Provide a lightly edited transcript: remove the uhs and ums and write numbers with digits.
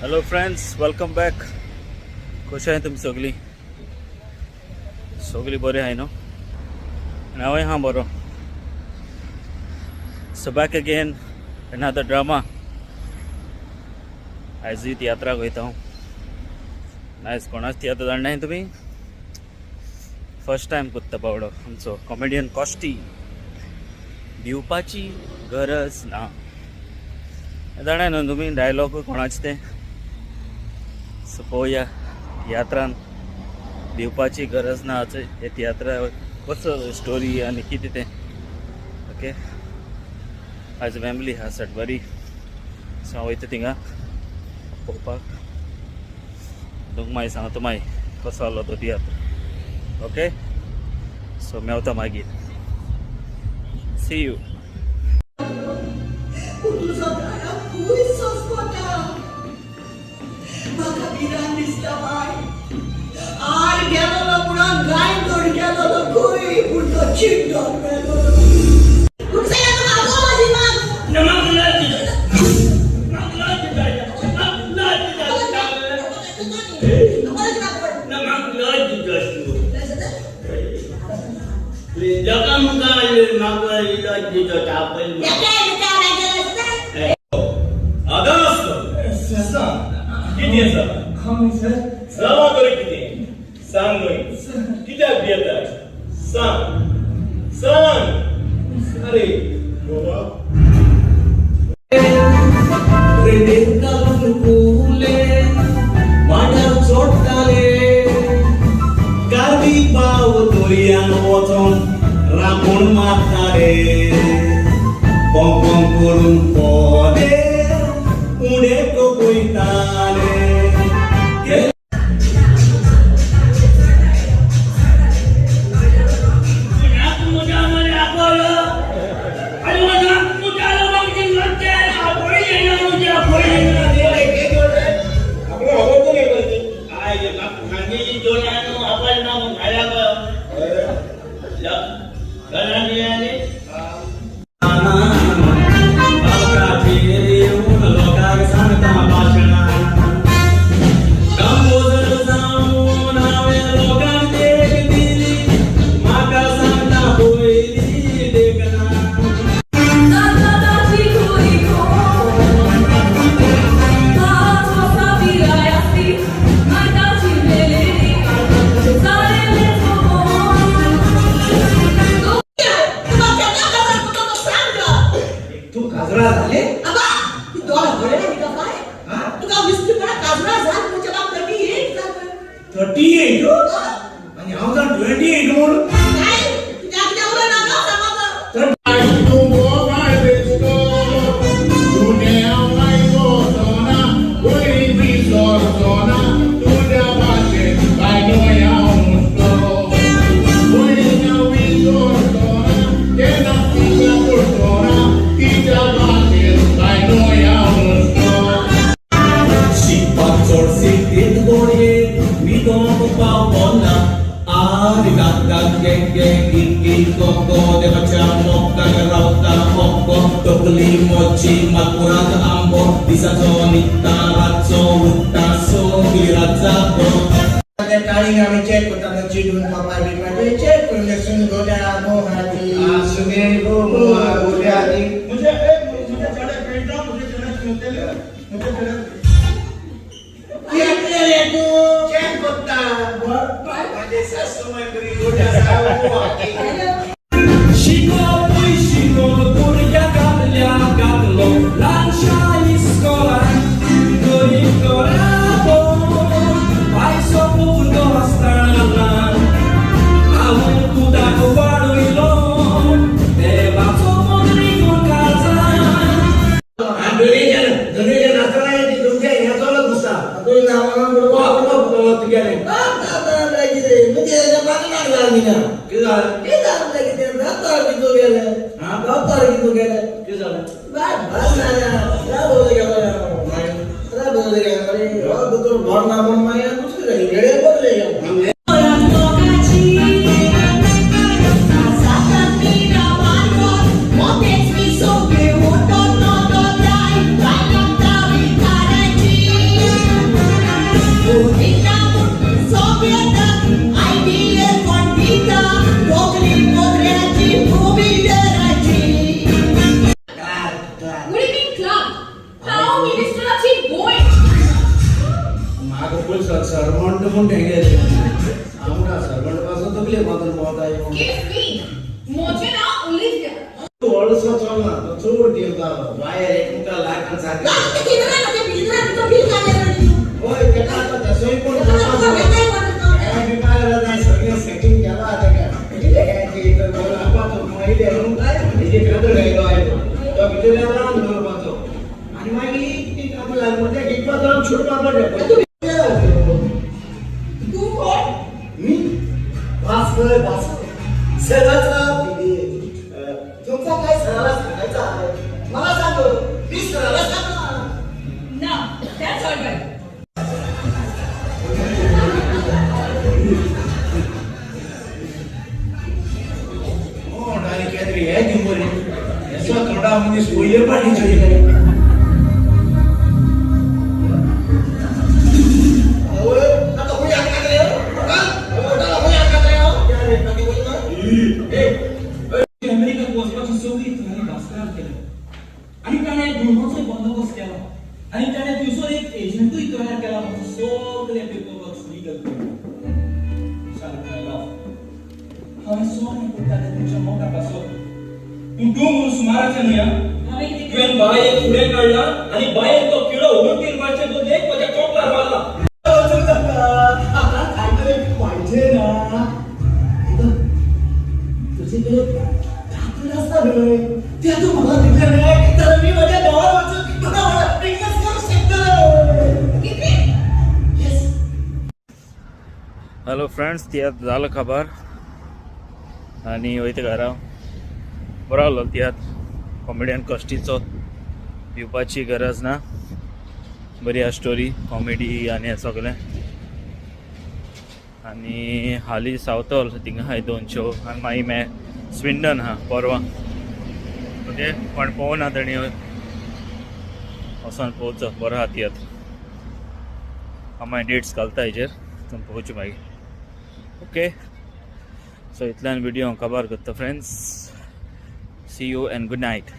Hello friends, welcome back. कशें आहाय तुमी सगळीं? सगळीं बरीं आहाय न्हू? आनी हांवूय आहा बरो. So back again, another drama. आयजूय तियात्राक वयता हांव. नायस. कोणाच तियात्र जाणनाय तुमी? फर्स्ट टायम कोत्ता बावडो आमचो कॉमेडियन कॉस्टी. भिवपाची गरज ना. जाणाय न्हू तुमी डायलॉग कोणाचे ते? सो पळोवया तियात्रान भिवपाची गरज ना हे तियात्रा कसो स्टोरी आनी कितें तें. ओके, आयज फॅमिली आहा सटबरी. सो हांव वयता थिंगा पळोवपाक. तुमकां मागीर सांगता मागीर कसो आहलो तो तियात्र. ओके, सो मेवता मागीर. See you. तुजो घराकूय सोंसपना. म्हाका भिरांत दिसता बाय. आर गेलोलो म्हणून गाय धड गेलोलो खंय, पूण तो चिड्डोन मेलो. नमक लज नमक लज नमक लज लज. लोकां मुखार म्हाका लज दिता आपण. आदाब. कितें आसा? नांवां तरी कितें सांग न्हय. कित्याक भियेता? सांग, सांग. अरे बाबा. रेंदेर घालून कुले मांडार चोडटाले. गादी पाव दर्यान वचोन रांपूण मारताले. पंप करून पोले उणे कोपयताले. नाक मुजा मला आपलं आणि मग नाक मुजाला मग ते लज्जा आहे. येणार मुझ्या येणार. आपलं खबर तरी येता. काय गांधीजी दोन आपण ना घाला घरात. बालकाचेर येवन लोकांक सांगता भाशणां. कंपोजर जावन हांवें लोकांक देख दिली. म्हाका सांगता पयली देखना. दादाची खोली पाच वाजता असती माताची मेलेली सारे. तू काजरा झाले. आबा, ती दोळा घडले नाही का काय? तुका विस्तीपणा काजरा झाल तुमच्या बाप 38 झालं. 38 आणि हांव जाण 28 म्हणून. काय तुझ्या कित्या उलय ना गं सांगावं. तुमो बेस्टो तुने आयकोचोना, वयर विसरचोना. तुज्या भाशेन काय न्हय हांव नुस्तो. वयर विसरचोना, केन्ना तिच्या पडचोना. तिच्या भाशेन काय न्हय हांव नुस्तो. शिकपाक चड सिद्धीत गोडये न्हिदोंक पावना. आरी गाग गे गे गी गी गो गो. देवाच्या मोगाक रावता मोगो. तकली मोची मालपुरांत आंबो. दिसाचो न्हिदता, रातचो उठ्ठा, सगळी रात जागो. ते टाळींग आमी चेक करता. चिडून पापाय बिपाय चेक करून सुन गोट्या मोहाची. मुझे ए मुझे चढ़े पेंटा, मुझे चढ़े सुनते, मुझे चढ़े. कितले रे तू चेक करता? माझे सासू माय गोट्या. शिकोवपूय शिकोवन भुरग्याक आपल्या घातलो ल्हानशा इस्कोलान. गरीब घराबो, पयसो पुरतो आसतना हांव पुताक वाडयलो देवाचो मोगरीक काळजान. दोनूय नाचना. तुमच्या हें चलत दिसता. तुगेलें कितें जालें? कितें जालें? दोतोर ना म्हण मागीर दुसरें वेळे बदले. मोगाची मोठेच मी सोपे उठून. चड देव जालो वायर एक मुखार लागून सारकें. लागते की ना ते बिजरा तुझं बिल काढलं तू. होय, तेका आतां तसोय कोण तुका घेताय कोण तो? काय बी काय नाही, सगळें सेटिंग केलां तेका. तेका तर आपा तो पयलें न्हू, तेजे भितर घायलो आयलो तो भितर रावन दवरपाचो आनी मागीर ती कामां लागली म्हणजे गिटपाक रावन सोडपाक पडलें. तू कोण? मी भास्कर भास्कर सराचा पिढी. तुमचा काय सराला सांगायचा आहे मला सांगो, मी सराला सांगणार. ना, that's all right. कोण आनी केदरी हे दिवरी येसो थोडा मनीस पयले पाटी चोयले. अहो, आता होई हात काढले हो. हा? आता होई हात काढले हो. बाकी बोल ना. अमेरिकेत वचपाची सगळी तयारी भास्करान केली आनी ताणें दुडवांचोय बंदोबस्त केला आनी ताणें थंयसर एक एजंटूय तयार केला म्हजो सगळे पेपर वर्क लिगल करून. हांवें सगळें करतालें तुमच्या मोगा पासत, पूण तूं म्हणून सुमाराचें न्हय आं. हांवें कितें तुवें बायेक फुडें काडला आनी बायेन तो किडो वण्टीर मारचे बदलेक म्हज्या कपलार मारला. वचून जाता. आता काहीतरी पाहिजे ना. हे बघ, तुझ्याकडे काकड असतात न्हय, त्या तू मला दिल्या नाही तर मी माझ्या गावात वचून तुला मला बिझनेस करू शकतो. किती? येस. हॅलो फ्रेंड्स, तियात्र जालो खबर आनी वयता घरा. बरो आहलो तियात्र, कॉमेडियन कश्टीचो, भिवपाची गरज ना. बरी आहा स्टोरी, कॉमेडी आनी हें सगळें. आनी हालीं सावथॉल थिंगा आहाय दोन शो आनी मागीर मे स्विंडन आहा परवां. ओके, कोण पळोवना तेणी वचोन पळोवचो, बरो आहा तियात्र. हांव मागीर डेट्स घालता हेजेर, तुमी पळोवच्यो मागीर. ओके, सो इतल्यान व्हिडिओ हांव काबार करता friends. See you and good night.